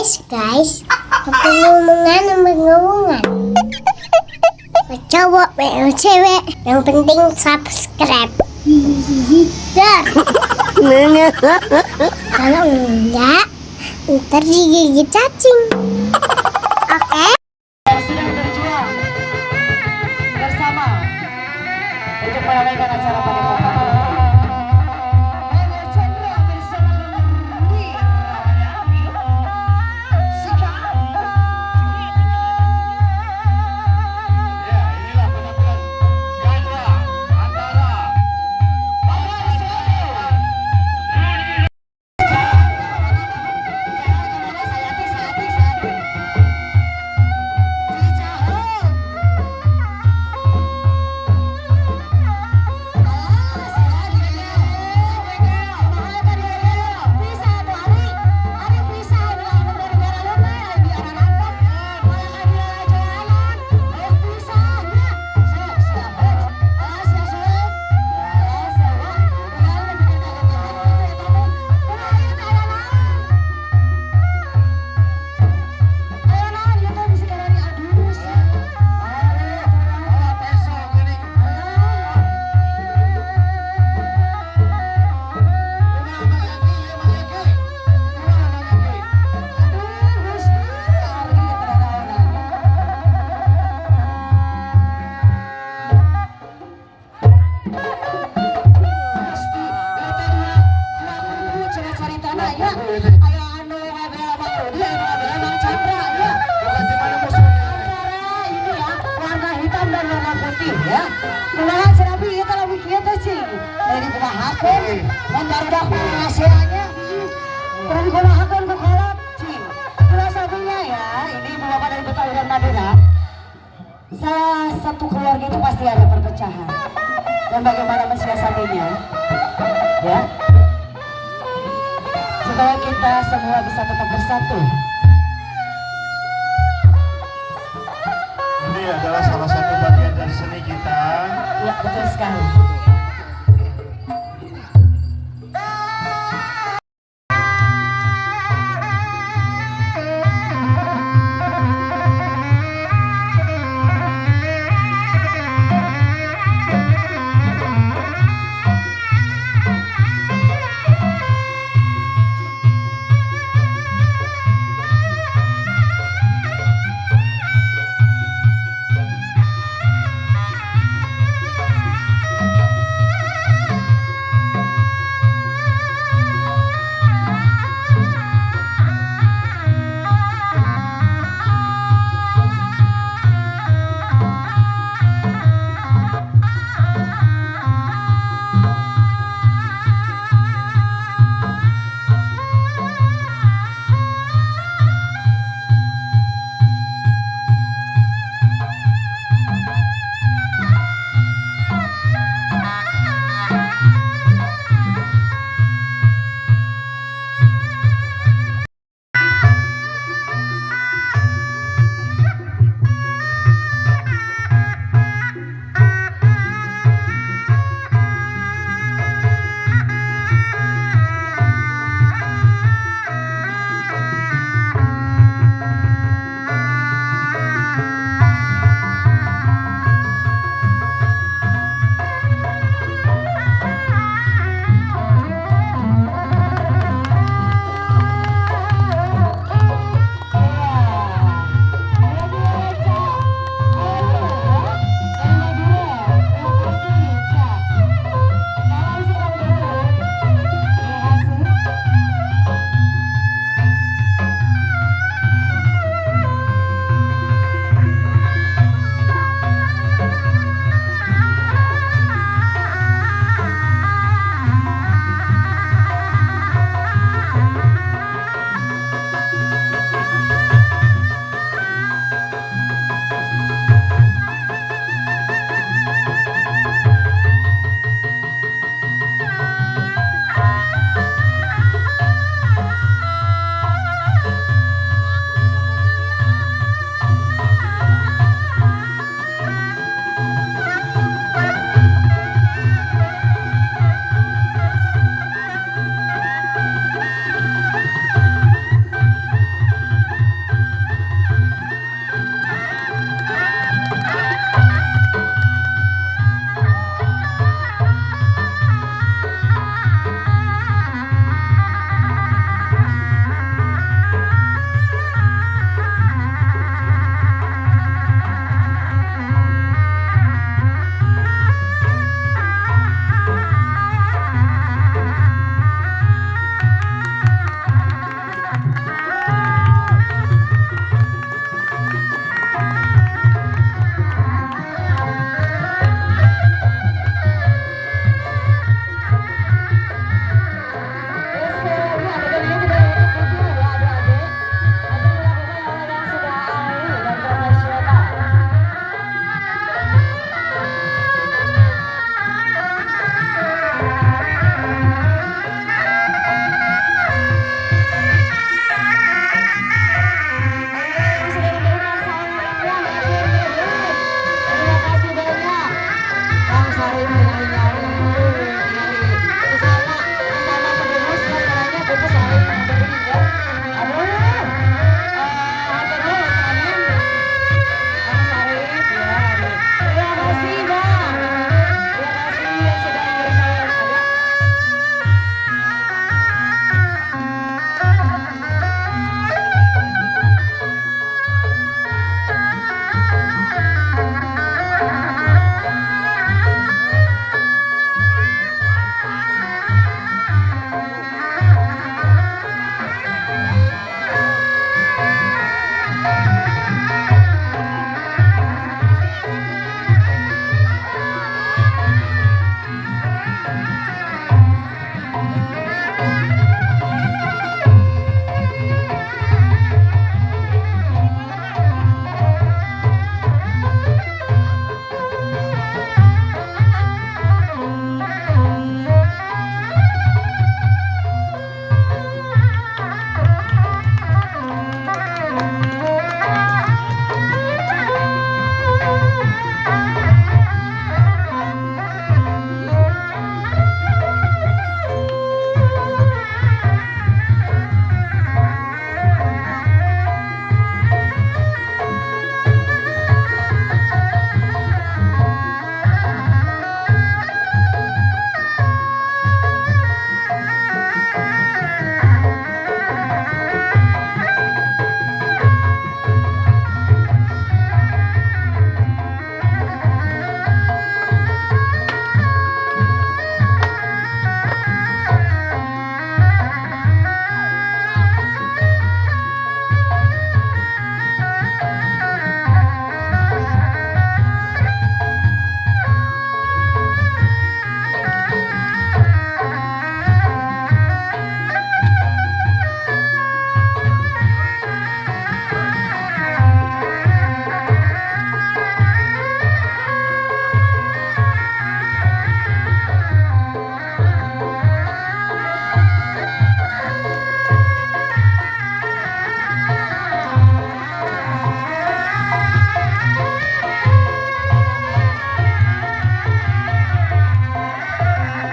Guys, guys, pengumuman, pengumuman. Mau cowok, mau cewek, yang penting subscribe. Dar. Kalau enggak, ntar digigit cacing. Oke? Yang sedang berjuang bersama untuk meramaikan acara pada malam ini. Mama Chandra bersama dengan Sika. Ya, inilah penampilan ganda antara Bapak Solo. Jangan kemana, saya saya saya. Cicahem. Alas, ya, di Kumaha tadi bisa tuh hari hari bisa anu gara-gara lu mah biar nonton malah ka jalan bisa nya sok siap. Alas ya, sok alas ya, wah tinggal bikin kaget-kaget gitu eta teh. Kumaha ieu teh, aya naon, aya naon ieu teh, bisi karari adus? Oh, peso gini. Alah. Kumaha, Mang Yaki, ieu Mang Yaki? Kumaha, Mang Yaki? Aduh, Gusti, ari teu naonan. Gusti, ieu teh dua dua kubu cenah caritana ya. Aya anu ngabela Mang Rudi, anu ngabela Mang Chandra ya. Bukan di mana musuhnya? Antara ini ya, warna hitam dan warna putih ya. Kumaha cenah bi ieu teh leuwih kieu teh cing. Dari kumahakeun mun barudak ngaseanya. Terus dikumahakeun ku kolot cing. Filosofinya ya, ini Ibu Bapak dari Betawi dan Madura. Salah satu keluarga itu pasti ada perpecahan. Dan bagaimana mensiasatinya? Ya. Supaya kita semua bisa tetap bersatu. Ini adalah salah satu bagian dari seni kita. Ya, betul sekali.